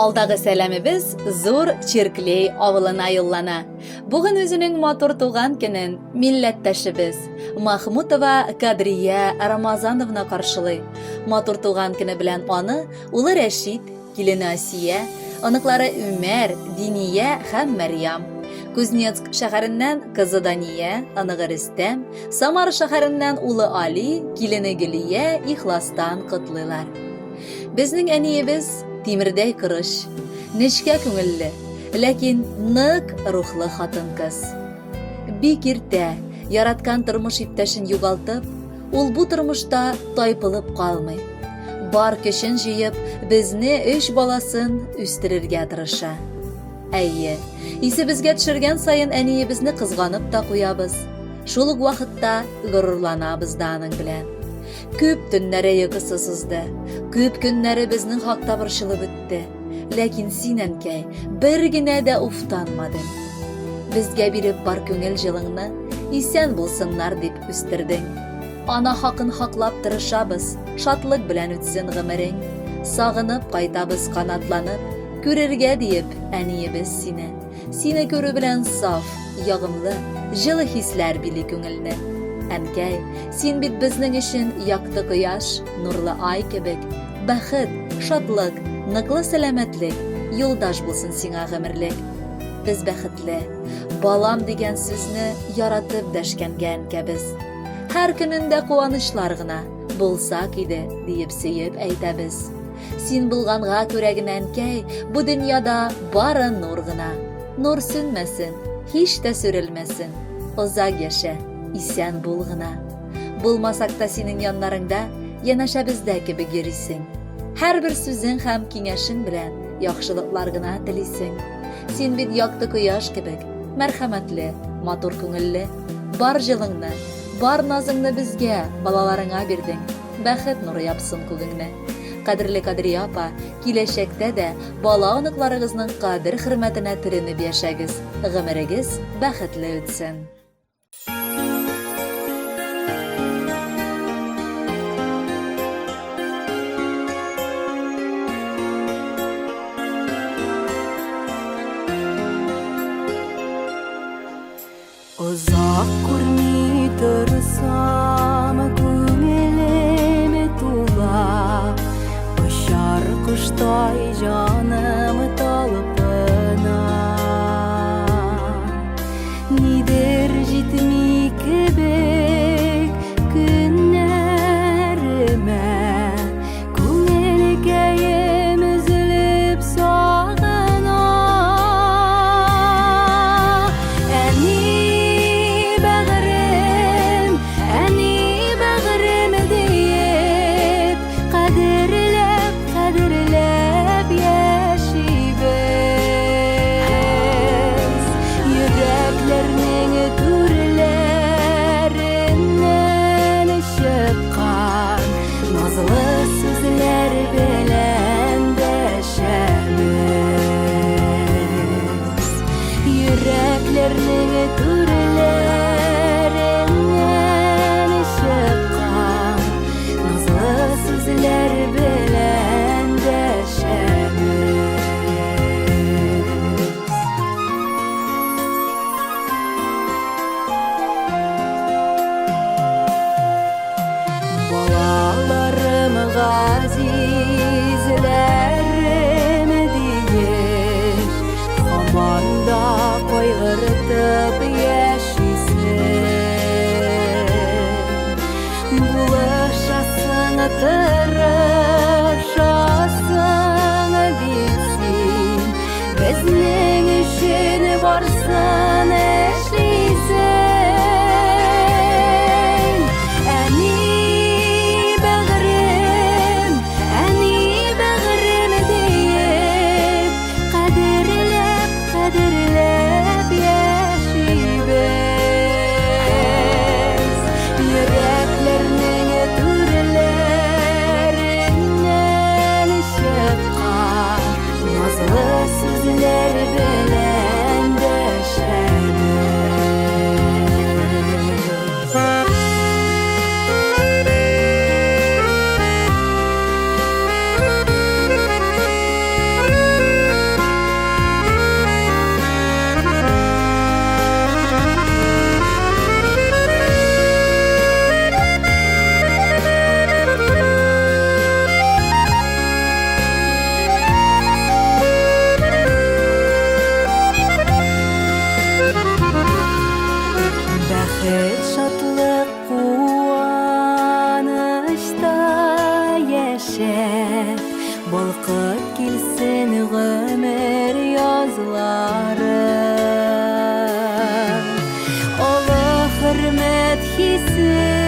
Алдагы сәламебез Зур Чирклей авылына юллана. Бүген үзенең матур туган көнен милләттәшебез Махмутова Кадрия Рамазановна каршылый. Матур туган көне белән аны улы Рәшит, килене Асия, оныклары Үмәр, Диния һәм Мәрьям. Кузнецк шәһәреннән кызы Дания, оныгы Рөстәм, Самара шәһәреннән улы Али, килене Гөлия ихластан котлыйлар. Безнең әниебез тимердәй корыч, нечкә күңелле, ләкин нык рухлы хатын-кыз. Бик иртә яраткан тормыш иптәшен югалтып, ул бу тормышта тайпылып калмый. Бар көчен җыеп, безне өч баласын үстерергә тырыша. Әйе, исебезгә төшергән саен әниебезне кызганып та куябыз. Шул ук вакытта горурланабыз да аның белән. Күп төннәре йокысыз узды, күп көннәре безнең хакта борчылып үтте. Ләкин син, әнкәй, бер генә дә уфтанмадың. Безгә биреп бар күңел җылыңны, исән булсыннар дип үстердең. Ана хакын хаклап тырышабыз, шатлык белән үтсен гомерең. Сагынып кайтабыз канатланып, күрергә диеп, әниебез сине. Сине күрү белән саф, ягымлы, җылы хисләр били күңелне. Әнкәй, син бит безнең өчен якты кояш, нурлы ай кебек. Бәхет, шатлык, ныклы сәламәтлек юлдаш булсын сиңа гомерлек. Без бәхетле. Балам дигән сүзне яратып дәшкәнгә әнкәбез. Һәр көнендә куанычлар гына булсак иде, диеп сөеп әйтәбез. Син булганга күрә генә, әнкәй, бу дөньяда бары нур гына. Нур сүнмәсен, һич тә сүрелмәсен. Озак яшә, исән бул гына. Булмасак та синең яннарыңда, янәшәбездә кебек йөрисең. Һәрбер сүзең һәм киңәшең белән яхшылыклар гына телисең. Син бит якты кояш кебек, мәрхәмәтле, матур күңелле. Бар җылыңны, бар назыңны безгә, балаларыңа бирдең. Бәхет нуры япсын күгеңне. Кадерле Кадрия апа, киләчәктә дә бала-оныкларыгызның кадер-хөрмәтенә төренеп яшәгез, гомерегез бәхетле үтсен. Озак күрми торсам, күңелем тула, Очар коштай җаным талпына. Нидер җитми кебек көннәремә, Күңелкәем өзелеп сагына. Әни бәгырем, әни бәгырем диеп, кадерләп, кадерләп яшибез. Йөрәкләрнең түрләреннән чыккан Назлы сүзләр белән дәшәбез. Йөрәкләрнең түрләреннән чыккан Назлы сүзләр белән дәшәбез. Балаларым газизләрем диеп, һаман да кайгыртып яшисең. Булышасың, тырышасың бит син, безнең өчен барсын эшлисең. Әни бәгырем, әни бәгырем диеп, кадерләп, кадерләп яшибез. Йөрәкләрнең түрләреннән чыккан Назлы сүзләр белән дәшәбез. хисем.